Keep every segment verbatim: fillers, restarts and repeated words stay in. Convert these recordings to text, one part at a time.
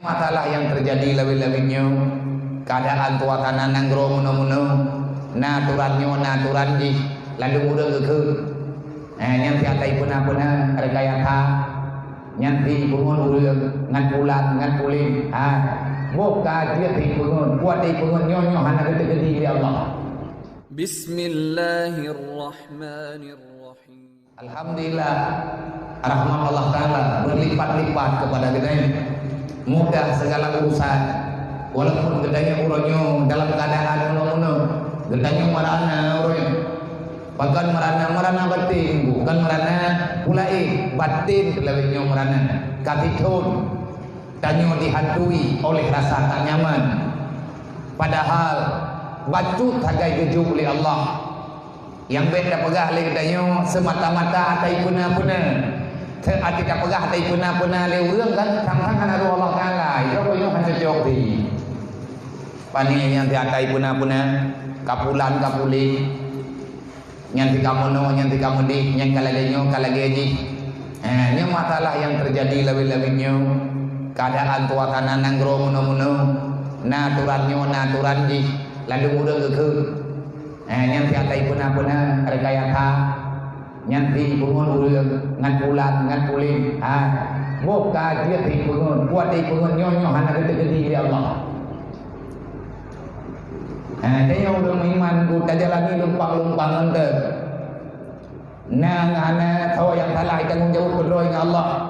Masalah nyang teujadi lawét-lawét nyoe, keuadaan suasana nanggroe meunoe-meunoe, na aturan nyoe, na aturan jih, ladôm ureuëng geukheun. Eh, nyan siat ipeuna-peuna rekayasa, nyan sipeungon ureuëng ngon pulan ngon puléng. Ha, boh ka jeuet sipeungon, buet sipeungon nyoe, nyoe hana geuteugedi lé Allah. Bismillahirrahmanirrahim. Alhamdulillah, rahmat Allah Taala berlipat-lipat kepada geutanyoe. Mudah segala urusan, walaupun geutanyoe uroe nyoe dalam keadaan meunoe-meunoe, geutanyoe meurana uroe nyoe. Pakon meurana, meurana batin, bukan meurana pula, eh, batin teulawét nyoe meurana. Ka sithon tanyoe dihantui oleh rasa tak nyaman. Padahal bacut sagai geujok lé Allah. Nyang bék tapeugah lé geutanyoe semata-mata ata ipeuna-peuna. Até tapeugah ata ipeuna-peuna lé ureuëng kan, sang-sang hana roh Allah Taala. Itu pun nyoe hana cocok di. Pani nyang siat ipeuna-peuna, ka pulan, ka puléng. Nyan sikamoe nyoe, nyan sikamoe deh, nyan ka lagée nyoe, ka lagée jih. Eh, nyoe masalah nyang teujadi lawét-lawét nyoe. Keuadaan suasana nanggroe meunoe-meunoe, na aturan nyoe, na aturan jih, ladôm ureuëng geukheun. Eh, nyan siat ipeuna-peuna rekayasa, nyan sipeungon ureuëng ngon pulan ngon puléng. Ha, boh ka jeuet sipeungon, buet sipeungon nyoe, nyoe hana geuteugedi lé Allah. Eh, tanyoe ureuëng meuiman ku tajalani lumpang-lumpang ngon teuh. Na hana tho nyang salah, tanggong jaweueb keudroe ngon Allah.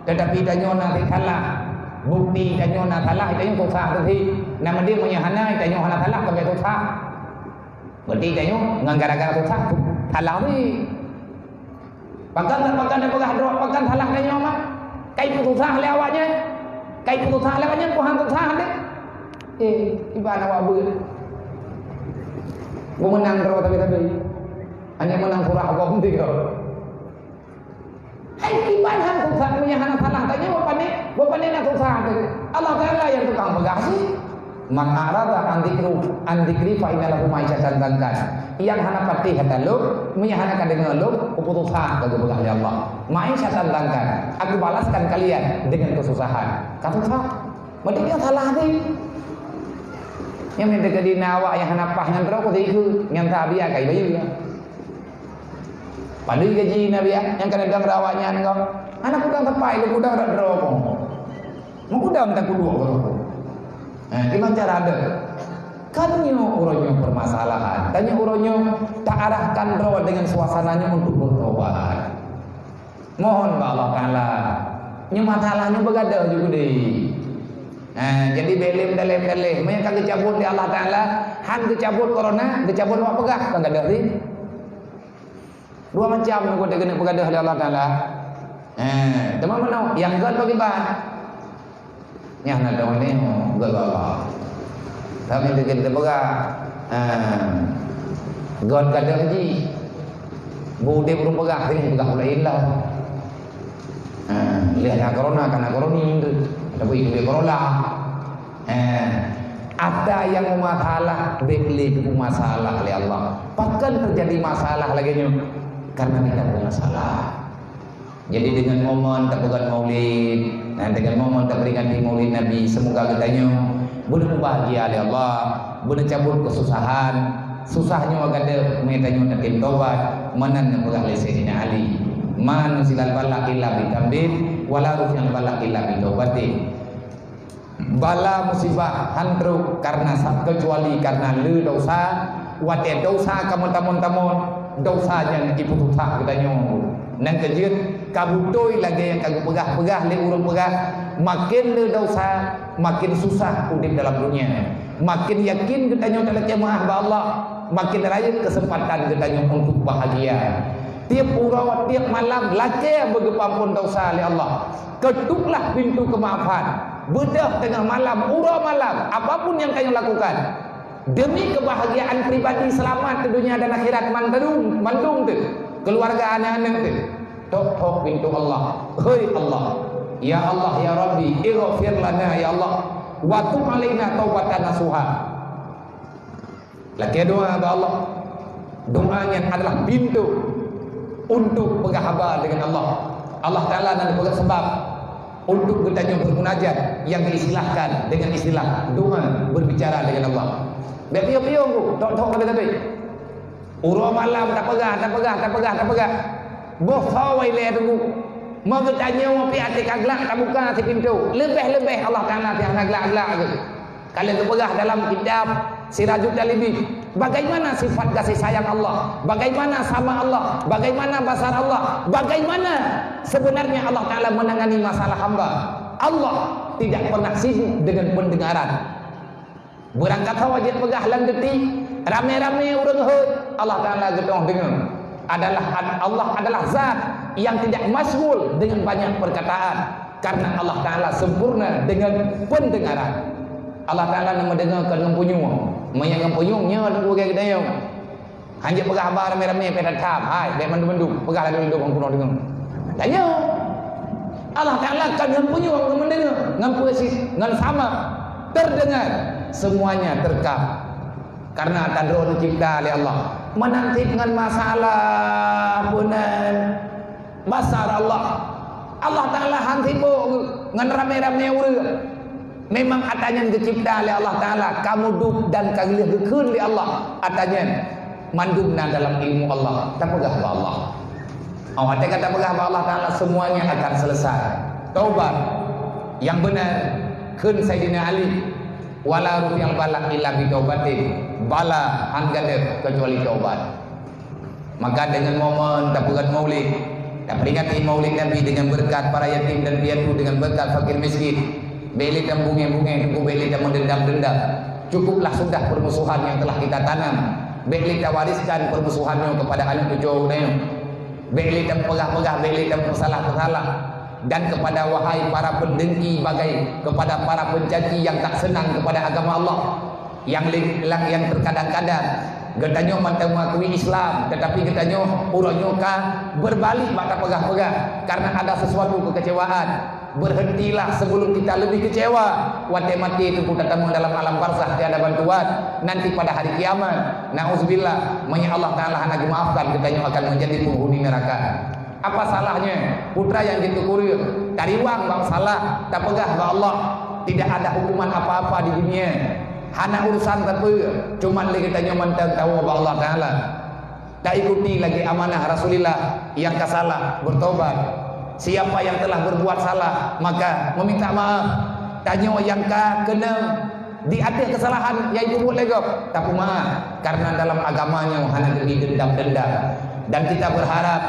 Teutapi tanyoe na salah. Bukti tanyoe na salah, tanyoe susah teuh. Nama dia meunyoe hana, tanyoe hana salah, sagai susah. Berarti tanyoe ngon gara-gara susah, salah teuh. Pakon, pakon tapeugah droe, pakon salah tanyoe mah? Ka ipeususah lé awaknyan. Ka ipeususah lé awaknyan, Tuhan susah deh. Eh, iban awak beuet. Geumeunang droe tapi-tapi. Hanya meunang surah Allah pun tiga. Hai iban han susah, meunyoe hana salah tanyoe, bak pané, bak pané na susah teuh. Allah Taala nyang tukang peugah sih. "Man a'rada an dzikru, an dzikri fa inna lahu ma'isyatan dhanka." Nyang hana patéh ata lôn, meunyoe hana ka deungoe lôn, kuputusah ka geupeugah lé Allah. "Ma'isyatan dhanka, aku balaskan kalian dengan kesusahan." Ka susah. Berarti nyan salah teuh. Nyang minta ke dina awak nyang hana paih ngon droe, ku sikheun, nyang sabiah kai bayeue. Padahai gaji Nabi nyang kana dang rawat nyan kau. Anak kudang tepai, lu kudang rak droe kau. Mengudang tak kuduek kau. Eh, gimana cara ada? Kan nyoe uroe nyoe permasalahan. Kan nyoe uroe nyoe tak arahkan droe dengan suasananya untuk bertobat. Mohon bak Allah Taala. Nyoe masalah nyoe beugadoh ju keudeh. Eh, jadi belem dalem dalem. Meunyoe ka geucabut lé Allah Taala, han geucabut corona, geucabut awak peugah, kan gadoh teuh. Dua macam nyang keuneuk peugadoh lé Allah Taala. Eh, teuma meunoe, nyang gét bagi ban. Nyang na dong ni, gét Allah. Tapi dikit teupeugah, eh, gét gadoh jih. Beudeb ureuëng peugah, sering peugah ulée lah. Eh, leh na corona, kana corona, tapi itu corona. Eh, ada nyang masalah, bék lé masalah lé Allah. Pakon teujadi masalah lagée nyoe? Karena kita punya salah. Jadi dengan momen tapeugét Maulid, nah, dengan momen taperingati Maulid Nabi, semoga geutanyoe beuna mubahgia lé Allah, beuna cabut kesusahan. Susah nyoe gadoh, meutanyoe tatem tobat, meunan neupeugah lé Saidina Ali, "Ma nuzilal bala illa bi tambin, wala rufi'al bala illa bi taubatin." Bala musibah han trok karena sa-, kecuali karena le dosa. Watée dosa ka meutamon-tamon, dosa nyan jipeususah geutanyoe. Nyang keujeuet, ka beutôi lagée nyang ka geupeugah-peugah lé ureuëng peugah, makin le dosa, makin susah udeb dalam dunia. Makin yakin geutanyoe talakée meuáh bak Allah, makin rayeuk keuseumpatan geutanyoe untuk bahagia. Tieb uroe, tieb malam lakée beugeupeuampon dosa lé Allah. Ketuklah pintu keumaafan. Beudôh teungoh malam, uroe malam, apapun nyang tanyoe lakukan, demi keubahgiaan pribadi, seulamat di dunia dan akhirat mandum, mandum teuh, keuluwarga, aneuk-aneuk teuh. Tok-tok pintu Allah. Hei Allah, ya Allah, ya Rabbi, ighfir lana, ya Allah, wa tub alaina taubatan nasuha. Lakée doa bak Allah. Doa nyan adalah pintu untuk peugah haba dengan Allah. Allah Taala na geupeugah sabab. Untuk geutanyoe bermunajat yang diistilahkan dengan istilah doa berbicara dengan Allah. Bèk piôh-piôh, Bu, tok-tok kata-kata. Uroe malam tapeugah, tapeugah, tapeugah, tapeugah. Boh soe ilèe teunggu. Meu geutanyoe pih até ka glak tabuka si pintoe. Leubeh-leubeh Allah Taala pih hana glak-glak geuh. Ka lheueh geupeugah dalam kitab Sirajut Talibin, bagaimana sifat kasih sayang Allah, bagaimana sama Allah, bagaimana basar Allah, bagaimana sebenarnya Allah Taala menangani masalah hamba. Allah tidak pernah sibuk dengan pendengaran. Beurangkat sawa jeuet peugah lam geuti, ramé-ramé ureuëng hôi, Allah Taala geutueng deungoe. Adalah Allah adalah zat yang tidak masyghul dengan banyak perkataan, karena Allah Taala sempurna dengan pendengaran. Allah Taala na meudeungoe kon ngon punyueng. Meunyoe ngon punyueng, nyoe lôn peugah geutanyoe. Hanjeuet peugah haba ramé-ramé pih that tham. Hai, bèk mandum-mandum. Peugah lagèe lôn dong keunoe deungoe. Tanyoe. Allah Taala kon ngon punyueng, ngon meudeungoe, ngon peue sit, ngon sama. Terdengar, semuanya terekam. Karena ata droe neucipta lé Allah. Meunan cit ngon masalah, peue nan, basar Allah. Allah Taala han sibuk ngon ramé-ramé ureuëng. Memang ata nyan geucipta lé Allah Taala, ka meuduek dan ka lheueh geukheun lé Allah ata nyan. Mandum na dalam ilmu Allah. Tapeugah bak Allah. Oh, watèe ka tapeugah bak Allah Taala, semuanya akan selesai. Taubat yang benar, kheun Saidina Ali, "Wala rufi'al bala illa bitaubatin." Bala han gadôh kecuali taubat. Maka dengan momen tapeugöt maulid, taperingati maulid Nabi dengan berkat para yatim dan piatu, dengan berkat fakir miskin, bèk lé tambungéh-bungéh, teungku, bèk lé tameudendam-dendam. Cukuplah sudah permusuhan yang telah kita tanam. Bèk lé tawariskan permusuhan nyoe kepada aneuk cucu nyoe. Bèk lé tapeugah-peugah, bèk lé tapeusalah-peusalah. Dan kepada, wahai para pendengki bagai, kepada para pencaci yang tak senang kepada agama Allah, yang li-, lang-, yang terkadang-kadang geutanyoe mantong mengakui Islam, tetapi geutanyoe uroe nyoe ka berbalik bak tapeugah-peugah karena ada sesuatu kekecewaan. Berhentilah sebelum kita lebih kecewa. Watèe maté teungku tatamong dalam alam barzakh tiada bantuan, nanti pada hari kiamat, nauzubillah, meunyo Allah Taala hana geumaafkan, geutanyoe akan menjadi penghuni neraka. Apa salahnya? Putra nyang jeuet keu kureueng, tariwang bak salah, tapeugah bak Allah, tidak ada hukuman apa-apa di dunia. Hana urusan sapeue, cuma lé geutanyoe mantong tawoe bak Allah Taala. Taikuti lagèe amanah Rasulullah, nyang ka salah, bertobat. Siapa yang telah berbuat salah, maka meminta maaf. Tanyoe nyang ka keunong di ateueh keusalahan nyang jipeubuet lé gob, tapeumaaf. Karena dalam agama nyoe hana geubri dendam-dendam. Dan kita berharap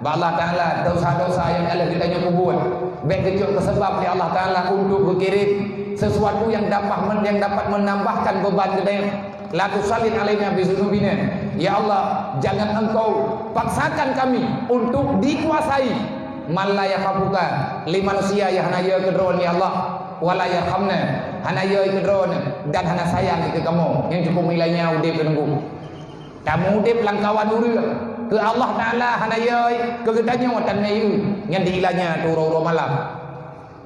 bak Allah Taala, dosa-dosa nyang ka lheueh geutanyoe peubuet, bèk geucok keu seubab lé Allah Taala untuk geukirém sesuatu nyang dapat men-, nyang dapat menambahkan beban geutanyoe. La tusallit alaina bizunubina. Ya Allah, jangan Engkau paksakan kami untuk dikuasai man la yakhafuka, lé manusia nyang hana yö keu Droeneuh, ya Allah, wa la yarhamna, hana yö keu Droeneuh, dan hana sayang keu kamoe. Nyang cukôp meuilanya udép keu teungku. Tameudép lam kawan ureueng, keu Allah Taala hana yö keu geutanyoe tan na yö, nyan diilanya tu uroe-uroe malam.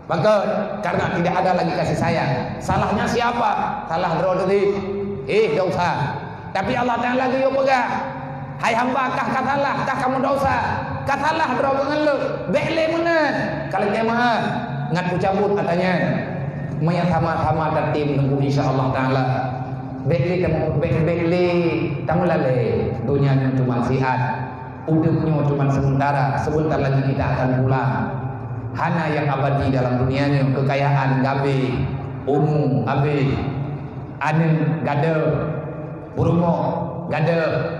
Pakon? Karena tidak ada lagi kasih sayang. Salahnya siapa? Salah droe teuh. Eh, dosa. Tapi Allah Taala geuyue peugah, "Hai hamba, kah ka salah, kah ka meudosa, ka salah droe keuh ngon lôn. Bèk lé meunan. Ka lôn keu meu'ah, ngat kucabot ata nyan." Meunyo sama-sama tatem teungku, insya Allah Taala. Bèk lé tamu-, bèk, bèk lé tameulalè. Donya nyoe cuma siat. Udép nyoe cuma sementara, sebentar lagi kita akan pulang. Hana nyang abadi dalam dunia nyoe, kekayaan gabé, umu gabé, aneuk gadôh, peurumoh gadôh,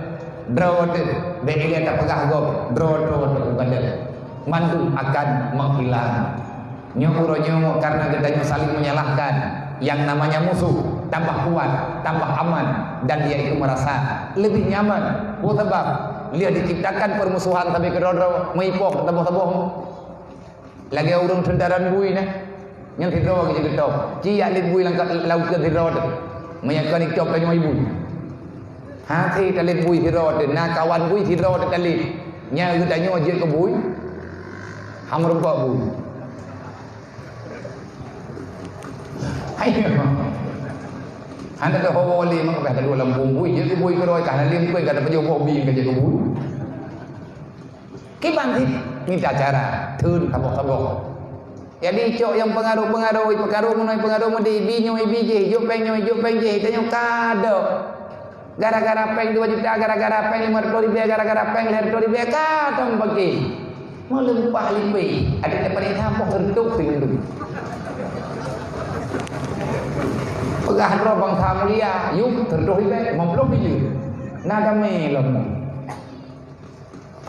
droe teuh, bèk ilèe tapeugah gob, droe-droe teuh gadôh. Mandum akan menghilang. Nyoe uroe nyoe karena geutanyoe saling menyalahkan, yang namanya musuh tambah kuat, tambah aman, dan dia itu merasa lebih nyaman. Peue sabab? Lheueh diciptakan permusuhan sabe keudroe-droe, meuipoh teuboh-teuboh. Lagèe ureueng teuntara bui na, nyan sidroe geujak geutôb. Ci jak lét bui lam ka-, laôt keu sidroe teuh. Meunyo kon itôb tanyoe bui. Hase talét bui sidroe teuh, na kawan bui sidroe teuh talét. Nyan geutanyoe jeuet keu bui, han meurumpok bui. Hai. Hana teuhowo lé mak bah ka dua lampôh bui, jeuet keu bui keudroe ka hana lé meukeue ka tapajoh boh bi ka jeuet keu bui. Kiban cit mita cara, theun saboh-saboh. Jadi, cok nyang peungaroh-peungaroh, peungaroh meunoe, peungaroh meudeh, ibi nyoe, ibi jih, ijok péng nyoe, ijok péng jih, tanyoe ka dok. Gara-gara péng dua juta, gara-gara péng lima ratus ribu, gara-gara péng lhèe ratus ribu, ka dong bagi. Meulimpah-limpah. Ada dapat ita poh reutôh si mandum. Peugah droe bansa mulia, yuk, reutôh ribu, lima puluh ribu. Na damé lom.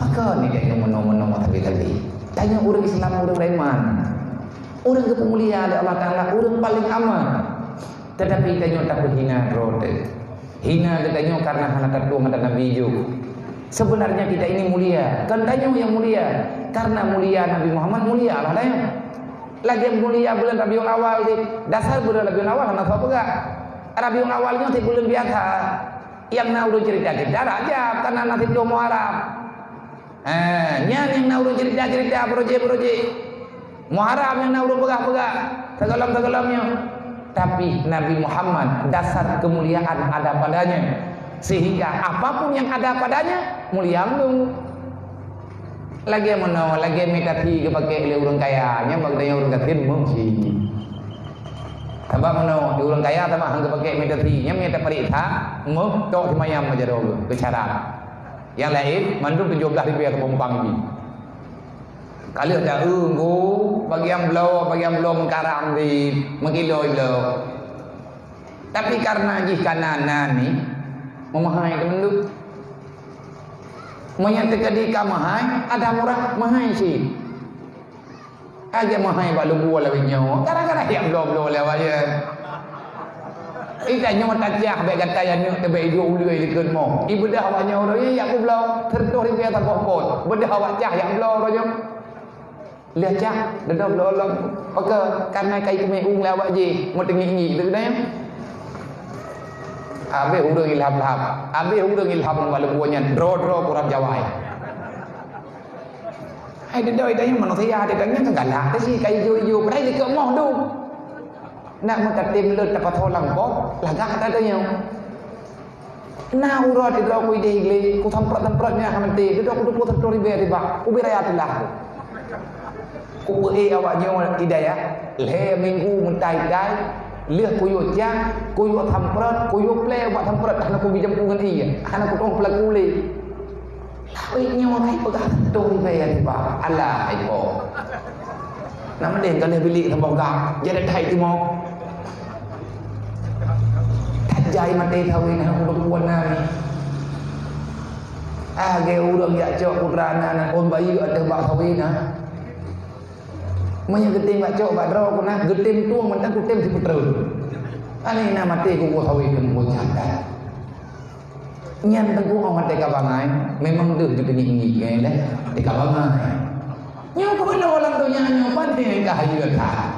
Pakon ni tanyoe meunoe-meunoe tabi-tabi? Tanyoe ureueng Islam, ureueng beriman. Ureueng geupeumulia lé Allah Taala, ureueng paléng aman. Tetapi tanyoe tapeuhina droe teuh. Hina geutanyoe karena hana tatueng adat Nabi jih. Sebenarnya kita ini mulia, kon tanyoe nyang mulia. Karena mulia Nabi Muhammad, mulia Allah tanyoe. Lagèe mulia bulan Rabiul Awal jih. Dasar bulan Rabiul Awal hana soe peugah. Rabiul Awal nyoe cit bulan biasa. Nyang na ureueng cerita-cerita Rajab, karena na siplôh Muharram. Ha, nyan nyang na ureueng cerita-cerita, projek-projek. Muharram nyang na ureueng peugah-peugah, sigohlom-sigohlom nyoe. Tapi Nabi Muhammad dasar kemuliaan ada padanya. Sehingga apapun yang ada padanya, mulia mandum. Lagèe meunoe, lagèe mie tathi geupaké lé ureueng kaya, nyan bak geutanyoe ureueng gasien meuh cit. Sabab meunoe, di ureueng kaya sabab han geupaké mie tathi, nyan mie taparéksa, meuh, tok simayam bak jaroe geuh, geucara. Nyang laén mandum tujoh blah ribèe keupompang jih. Ka lheueh ta-eu, bagian bloe, bagian bloe meukaram jih, meukilo-kilo. Tapi karena jih ka na, na ni, meumeuhai keumeunduk. Meunyoe teukeudi ka meuhai, ada murah meuhai cit. Lagèe meuhai bak lubu lawét nyoe, gara-gara jak bloe-bloe lé awak nyan. Ita nyoe tacah bèk gata aneuk teuh bèk iduek ulèe likot moh. Ibeudoh awak nyoe uroe nyoe jak peubloe, seureutôh ribèe saboh pot. Beudoh awak cah jak bloe uroe nyoe. Lheueh cah, dudoe bloe lom. Oke, karena kai teumé ueng lé awak jih, meuteungiek-ngiek teuh nyan. Abéh ureueng ilham-ilham. Abéh ureueng ilham ngon bak lubu nyan, droe-droe kurab jawai. Hai, dudoe tanyoe manusia, dudoe nyan kan galak teuh cit, ka ijo-ijo, padahai likot moh dum. Nak meukatem lôn tapasoe lam pot, lagak that tanyoe. Na uroe sidroe kuidéh glé, kusamprot-samprot nyan hana maté, dudoe kuteupeu seureutôh ribèe tibak, ubé raya teulah. Kupeuék awak nyoe i dayah, lhèe minggu meutai-tai, lheueh kuyue cah, kuyue samprot, kuyue plè bak samprot, hana kubi jampu ngon ié, hana kutueng peulaku lé. Lawét nyoe hai peugah seureutôh ribèe tibak, alah hai po. Nama deh ka lheueh bilék saboh gam, jadi thai timoh. Tajai maté saweue na ureueng puan na ni. Ah, lagèe ureueng jak cok putra na, na phôn bayeue ateueh bak saweue na. Meunyoe geutem bak cok bak droe keunan, geutem tueng mantong kutem sipeutreun. Aneh na maté kubu saweue teungku catat. Nyan teungku óh watèe ka bangai, memang deuh geuteungiek-ngiek nyan lé, watèe ka bangai. Nyoe keubeuna lam donya nyoe pandai ka hayeu that.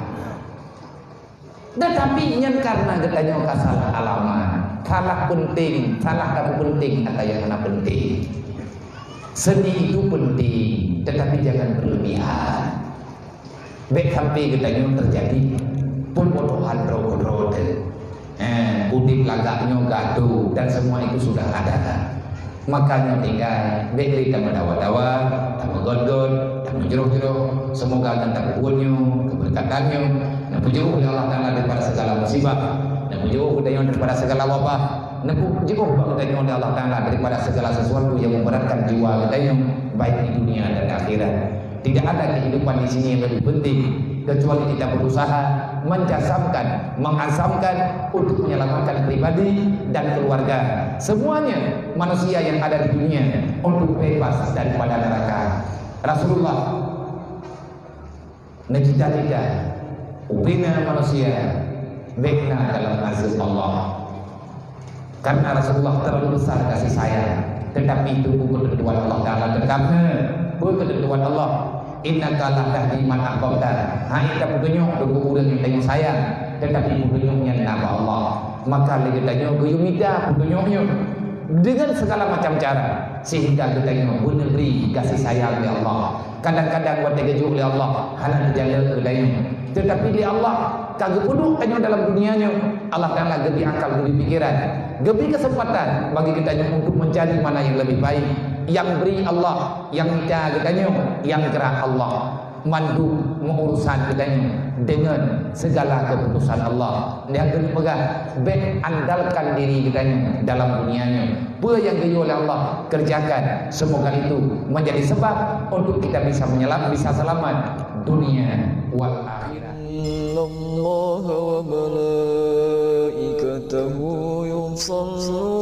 Tetapi nyan karena geutanyoe ka salah alamat, salah penting, salah tapeupenting ata nyang hana penting. Seni itu penting, tetapi jangan berlebihan. Bèk sampai geutanyoe teujadi peubodohan droe-droe teuh. Eh, udép lagak nyoe gadoh dan semua itu sudah ada. Makanya tinggai, bèk lé tameudawa-dawa, tameugot-got, tameujroh-jroh. Semoga ngon tapeubuet nyoe, keubeureukatanyoe, neupeujôh lé Allah Taala daripada segala musibah, neupeujôh geutanyoe daripada segala wabah, neupeujôh bak geutanyoe lé Allah Taala daripada segala sesuatu yang memberatkan jiwa geutanyoe, baik di dunia dan akhirat. Tidak ada kehidupan di sini yang lebih penting kecuali kita berusaha menjasamkan, mengasamkan untuk menyelamatkan pribadi dan keluarga. Semuanya manusia yang ada di dunia untuk bebas daripada neraka. Rasulullah neucita-cita ubena manusia bèk na dalam azab Allah. Karena Rasulullah terlalu besar kasih sayang. Tetapi itu bukan ketentuan Allah Taala. Tetap, bukan ketentuan Allah. Innaka la tahdi man ahbabta. Hai tapeutunyok keu ureueng nyang tanyoe sayang, tetapi peutunyok nyan na bak Allah. Maka lé geutanyoe geuyue mita peutunyok nyoe dengan segala macam cara, sehingga geutanyoe beuneuh bri kasih sayang lé Allah. Kadang-kadang watèe geujok lé Allah hana teujalok geutanyoe. Tetapi lé Allah ka geupeuduek tanyoe dalam dunia nyoe, Allah Taala geubri akal, geubri pikiran, geubri keuseumpatan bagi geutanyoe untuk mencari mana yang lebih baik. Nyang bri Allah, nyang mita geutanyoe, nyang gerak Allah. Mandum urusan geutanyoe deungon segala keputusan Allah. Nyang keuneuk peugah, bék andalkan diri geutanyoe dalam dunia nyoe. Peue nyang geuyue lé Allah, kerjakan. Semoga itu menjadi sebab untuk kita bisa menyelam-, bisa selamat dunia wal akhirah. إن الله وملائكته يصلون